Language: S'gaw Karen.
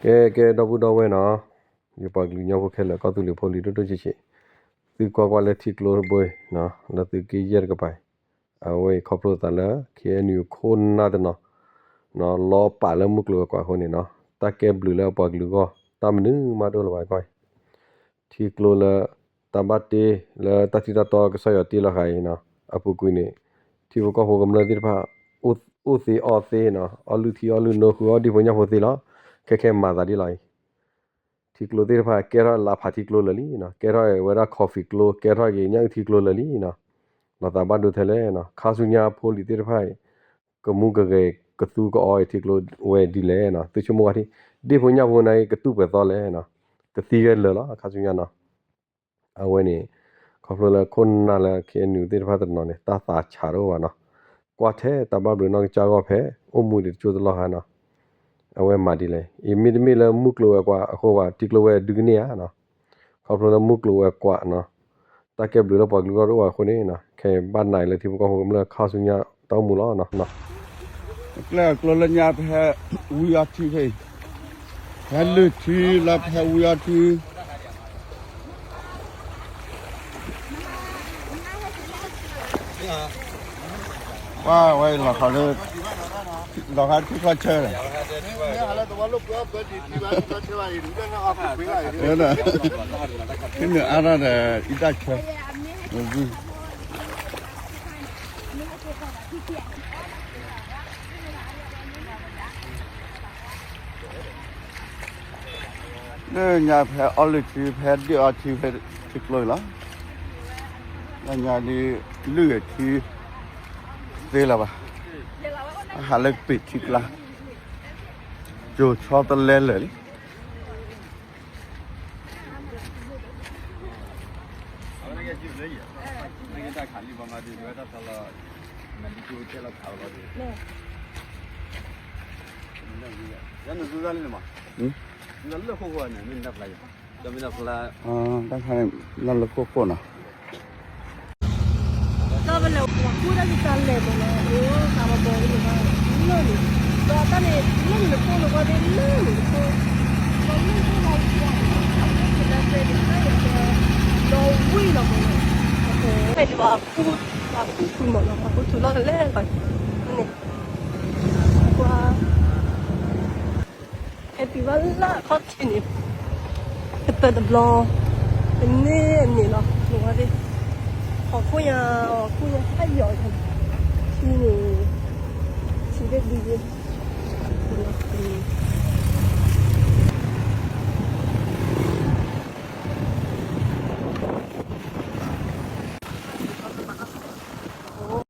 ကဲ ကဲ ဒီပုၢ်ဒီဝဲၢ်နီၤ, ယပှၤကလုာ်ကညီဖိခဲလၢာ် ကီၢ်သူလ့ၤဖိလံၤဒိၣ်ဒိၣ်ဆံးဆံး, သုကွၢ်ကွၢ်လၢထံကျိတဘိနီၤ, လၢသုးက့ယဲၢ်တကပၤ, အဝဲအံၤခီဖျိသးလၢ ခ့ၣ်အဲၣ်ယူၣ် ခိၣ်နၢ်တနီၤ နီၤ လီၤပာ်လၢမုၢ်ကျိၤဝဲၤကွာ်အဃိန့ၣ်နီၤ, တၢ်ကဲဘျုးလၢအပှၤကလုာ်အဂီၢ် တၢ်မနုၤမးတအိၣ်လၢၤဘၣ်ကီၢ်အံၤ ထံကျိလၢ တၢ်ဘၣ်တ့လၢတၢ်ထံတၢ်တီကစၢ်ယွၤတ့လီၤဃာ်အံၤနီၤ, အပူၤကွံာ်န့ၣ် ထံဖိကီၢ်ဖိကမျၢၢ်သ့ၣ်တဖၣ် အိၣ်သ့အီၣ်သ့နီၤ, အီၣ်လုၢ်ထံအီၣ်လုၢ်နိ ဃုအီၣ်ဒံၣ်ဖိညၣ်ဖိသ့လီၤ. ခဲခဲမၤသးဒ်လီၤအံၤ, ထံကျိသ့ၣ်တဖၣ် ကဲထီၣ်လါဖးထံကျိလၢာ်လံနီၤ, ကဲထီၣ်ဝဲဒၣ် coffee ကျိ, ကဲထီၣ်က့ၤညၣ်အုၣ်ထံကျိလၢာ်လံနီၤ, လီၤသးဘၣ်ဒိထဲလဲၣ်နီၤ, ခါဆူညါဖိလံၤသ့ၣ်တဖၣ်အံၤ ကမူကဂဲၤကသူကအီထံကျိဝဲဒ်လဲၣ်နီၤ, သုဆိကမိၣ်ဝဲထံၣ် ဒ့ၣ်ဖိညၣ်ဖိန့ၣ် ကတူၢ်ပှဲၤသီလဲၣ်နီၤ, ကသံဂဲၤလၢာ်လီၤ ခါဆူညါနီၤ. အဝဲန့ၣ် ခီဖျိလၢခိၣ်နၢ်လၢ ခ့ၣ်အဲၣ်ယူၣ် သ့ၣ်တဖၣ်တနီၤန့ၣ် တၢ်သးဆးတအိၣ်ဘၣ်နီၤ, ကွၢ်ထဲတၢ်ဘၣ်ဘျုးနီၢ်ကစၢ်ဂီၢ်ဖဲ အိၣ်မူဒံးတကၠိတလီၢ်ဟါနီၤ, အဝဲမၤဒ်လဲၣ်, အံၤမ့တမ့ၢ်လၢမုၢ်ကျိၤဝဲၤကွာ်အဃိဘၣ် ထံကျိဝဲဒုးကန့ၢ်ဧါနီၤ, ခီဖျိလၢမုၢ်ကျိၤဝဲၤကွာ်နီၤ, တၢ်ကဲဘျုးလၢပှၤကလုာ်ဂီၢ်တအိၣ်ဘၣ်အဃိန့ၣ်နီၤ, ခဲအံၤဘၣ်နၤအံၤလၢထံဖိကီၢ်ဖိကမျၢၢ် ခါဆူညါတၢ်အိၣ်မူလီၤနီၤ. ကျဲအကျိလၢညါပဟဲဝံအီထံဖဲအံၤ, ဟဲလုၢ်ထံလၢပဟဲဝံအီထံ ပှၤဝဲလီၤခီလၢ လီၤခါထံခီဆၢလီၤ, ဖဲန့ၣ်အါထီၣ်ဒီးအံၤတၢ်ဆၢ, လၢညါဖဲအီလုၢ်ထံ ဖဲဒ့ၣ်အီထံဖဲထံကျိလီၤ, လၢညါဒ်လုၢ်ထံ သ့လၢၤဘၣ်, အဟးလၢကပ့ၤထံကျါ, ကၠိၤဆီတလဲလၢာ်လံ. တၢ်ဖဲန့ၣ်လၢခိၣ်ဃိန့ၣ် မ့ၢ်တၢ်ဖျါယၤ, ဒီးမ့ၢ်တၢ်ဖျါ တၢ်ဖဲန့ၣ် လၢလၢခိၣ်ဃိနီၤ, တၢ်ဘၣ်လဲၤဝဲကူတၢ်ကံတၢ်လဲၤမးလီၤ, အိၣ်တၢ်ဘၣ်ဘီလၢန့ၣ်, ဒီးတၢ်န့ၣ် လၢန့ၣ်လၢခိၣ်လၢၤဘၣ်ဒ်လၢန့ၣ်လၢခိၣ်, ဒီးလၢခိၣ်လၢၤဘၣ်ဒ်လၢန့ၣ်, ဒီးဝံၤလီၤမးလီၤ, ဖဲန့ၣ်ဘၣ်အပူၤ, အပူၤဃုာ်မးလီၤ, အပူၤထူလီၤလဲၤလီၤန့ၣ်, ကွၢ် ဟဲတုၤဘၣ်လၢအခီၣ်ထံးန့ၣ်, ကတၢၢ်တဘျီ, တန့ၢ်အန့ၣ်လီၤ, နဝဲသ့ၣ်, ဟီၣ်ခိၣ်ညါ, ဟီၣ်ခိၣ်ညါဟဲယီၤ, ထံန့ၣ်, ထံသ့ၣ်ဒုး,